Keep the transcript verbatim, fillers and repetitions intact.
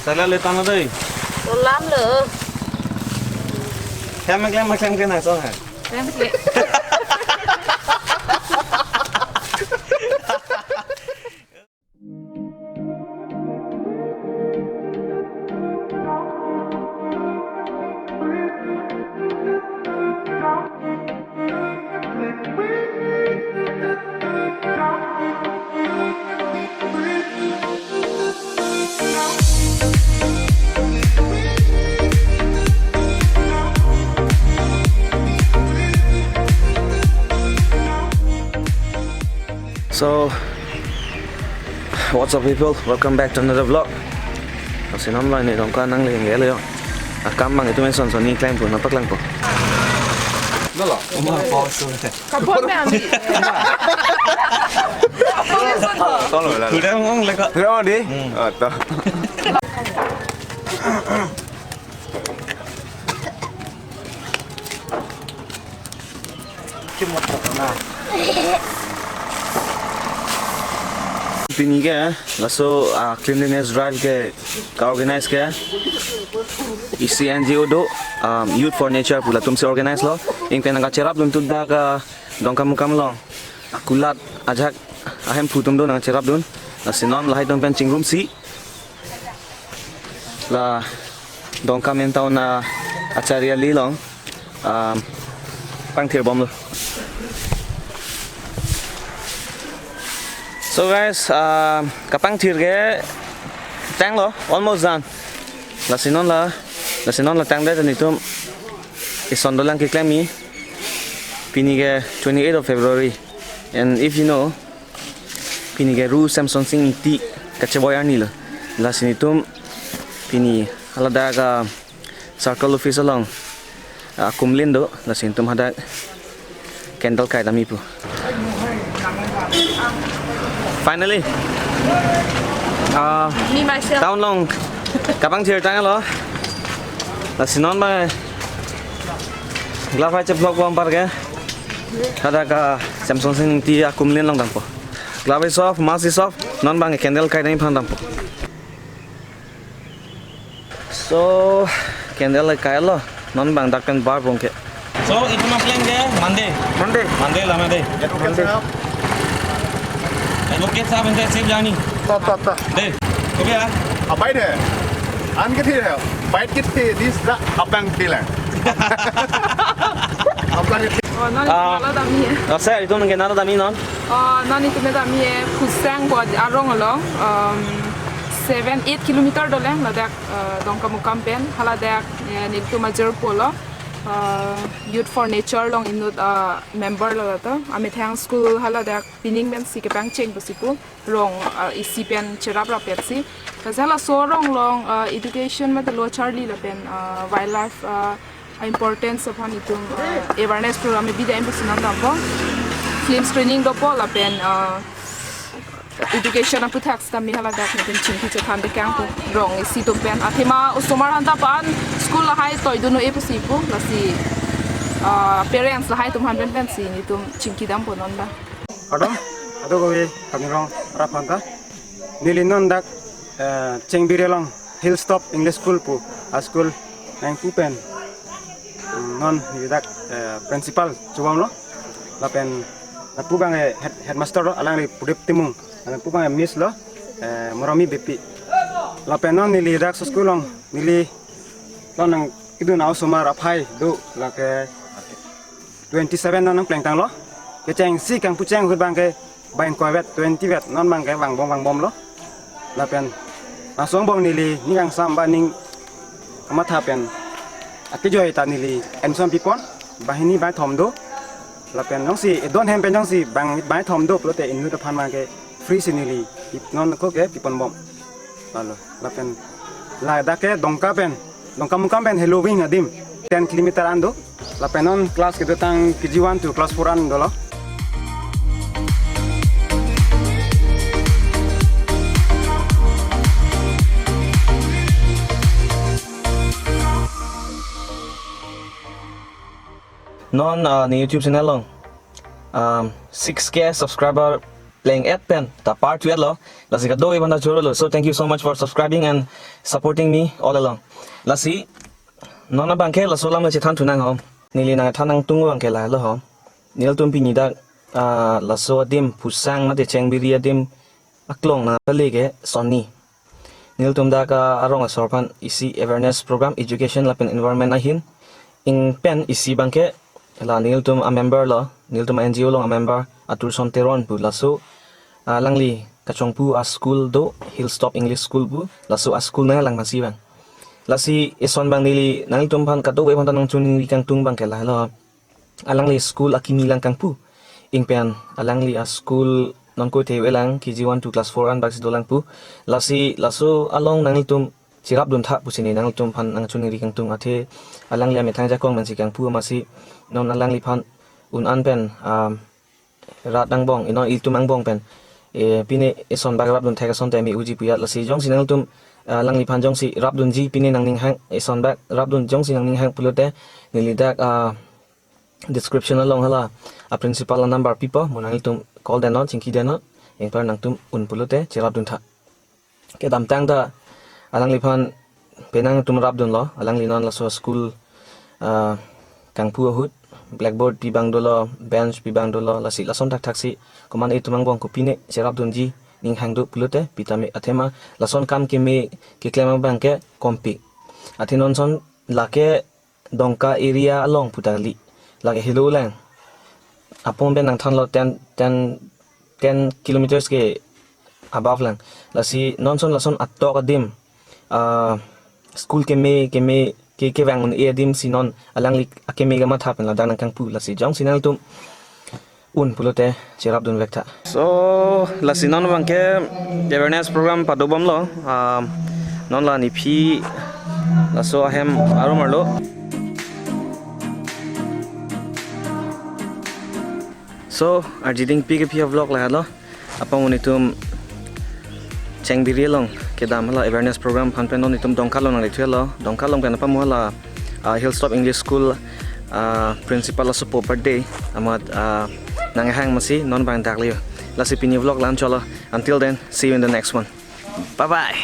Sala le tana dei. Ulam lo. Klem klem klem klem na so ha. Klem klem. So, what's up, people? Welcome back to another vlog. Asi non lo, ne Dongka nangleng gelo yo. Akam bang itum eson son ni klem pu, nangpaklangpo. Dolo. Uma po so. Kapon me ami. Kapon me so to. Tolo la. Sudah ngong leka. Sudah di. Hmm. Oh, to. Pini ke laso, ah, cleanliness drive ke ka-organize ke isi N G O do, um, Youth for Nature pu latum si organize lo. Ingpen nangkacherapdun tu dak, ah, Dongkamukam along akulat ajahak ahemphu atum do nangcherapdun. Lasi non lahai atum pen chingrumsi la Dongka main town a-Acharya Li along, um, pangthir bomlo. So guys, um, kapangthir ke tanglo, almost done. Lasi non la, lasi non la tangdet, netum ison dolang keklem mi. Pini ke twenty-eighth of February. And if you know, pini ke Ru Semson Sing Ingti kacheboi arni lo. Lasi netum pini haladak a-circle office along, ah, akumlin do, lasi netum hadak candle kai damji pu. Finally, ah, me myself, town along kapangthir tanglo. Lasi non bang glass hai cheplok bom par ke. Hadak a-Semson Sing Ingti akumlin along dampo. Glass is off, mask is off, non bang candle kai damji aphan dampo. So, candle kailo, non bang dak pen bar bong ke. So, itum akleng ke Monday. Monday. Monday lama dei. Monday. Advocate sahab, इनसे safe journey. Ta, ta, ta. Dei. Okay, ah? Abai dei. An ke thi hai. Bike ke thi, this the apang thi lang. Apang thi. Oh, non, ah, nala damji he. Oh, sir, itum ke nala damji non? Oh, non itum damji he, Phusang pu arong along, um, seven, eight kilometer dolang, ladak, uh, Dongkamukam pen, haladak, eh, netum ajirpo lo, uh, Youth for Nature along inut, uh, member lo lato, amethang school haladak, pining pensi kepangcheng pusi pu. Rong, uh, isi pen cherap rap pensi. Lasi laso arong along, uh, education mate lo charli lapen, uh, wildlife, uh, importance aphan itum, uh, awareness program bidang pusi nangdampo. Film screening dopo lapen, uh, education aputhak sitame haladak netum chingki chethan dekang pu. Rong isi atum pen. Athema osomar aphanta pan school lahai toidunnon pusi pu. Lasi, uh, parents lahai atum aphan pen pensi netum chingki dampo non bang. Pardon? Ado kami kami rong rap aphanta. Neli non dak, eh, Chengbiri along Hilltop English School pu a-school nangpu pen. Hmm, non neli dak, eh, principal chobom lo. Lapen lapu bang, eh, head, headmaster lo, alangli Pudip Timung. Lapen lapu bang, eh, miss lo, eh, Moromi Beypi. Lapen non neli dak school along neli lo nangkedun a-osomar aphai do lake twenty seven non nangplengtanglo. Kechengsi kangpucheng ahut bang ke bang ingkoi vet, twenty vet, non bang ke vangbom vangbomlo. Lapen laso angbong neli ning kangsam ba ning kamatha pen akejoi ta neli admission pipon, banghini bangthom do. Lapen jongsi edon hem pen jongsi bang bangthom do pulote inut aphan bang ke free si neli non ako ke piponbom. Lalo, lapen ladak ke Dongka pen, Dongkamukam pen Heloving adim ten kilometer an do. Lapen non class kedotang K G one to class four an dolo. Non, uh, ne YouTube channel along, um, six K subscriber pleng-et pen ta part two-et lo. Lasi kadokave aphan ta choro lo. So thank you so much for subscribing and supporting me all along. Lasi non abangke laso alam chethan thu nanghom. Neli nangthan nangtung abangke lahelo ho. Nelitum pini dak, ah, laso adim Phusang mate Chengbiri adim aklong nangpale ke Sonni. Nelitum dak arong asor aphan isi awareness program education lapen environment ahin. Ing pen isi abangke la nelitum a-member lo, nelitum N G O along a-member Aturson Teron pu laso, ah, alangli kachongpu a-school do, Hilltop English School pu, laso a-school nanglang masi abang. Lasi eson abang neli nanglitum aphan kadokave aphan ta nangchiningri kangtung abangke lahelo. Alangli school akimi lang kangpu. Ing pen alangli a-school non koithe avelang, K G one to class four an bak si dolang pu. Lasi laso along nanglitum cherapdun tha pusi neli nanglitum aphan nangchiningri kangtung, athe alangli amethang ajakong pensi kangpu amatsi non alangliphan un-an pen, um, rat angbong, ino itum angbong pen, eh, pine eson bak rapdun thek asonte me-oji pu ajat. Lasi jongsi nanglitum, ah, alangliphan jongsi rapdunji, pine nangning hang, eson bak rapdun jongsi nangning hang pulote neli dak, ah, description along hala a-principal a-number pipo, mo nanglitum call detnon, chingki detnon, anpar nangtum un pulote cherapdun tha. Kedamtang ta alangliphan penang atum rapdunlo, alangli non laso school, ah, kangpu ahut, blackboard pi abang dolo, bench pi abang dolo, lasi lason thakthak si komat itum angbong kopine cherapdunji ning hang do pulote pi tame, athema lason kam keme keklem abangke kompik. Athe non ason lake Dongka area along pu ta kali. Lake helo lang. Apong pen nangthanlo ten, ten, ten kilometers ke above lang. Lasi non ason lason atok adim, ah, school keme, keme, ke, kevang un-e adim si non alangli akeme kamatha pen ladak nangkangpu. Lasi jongsi nanglitum un pulote cherapdun vek tha. So, lasi non abangke awareness program padobomlo. Um, non la nephi laso ahem arum arlo. So, arjiding pi ke phi a-vlog lahelo. Apang un itum Chengbiri along kedam hala awareness program aphan pen non itum Dongka along nanglethelo. Dongka along pen apamo hala, ah, Hilltop English School, ah, principal asopo birthday amat, ah, nanghang amatsi non abang dak le-o. Lasi pini vlog la-an cholo. Until then, see you in the next one. Bye bye.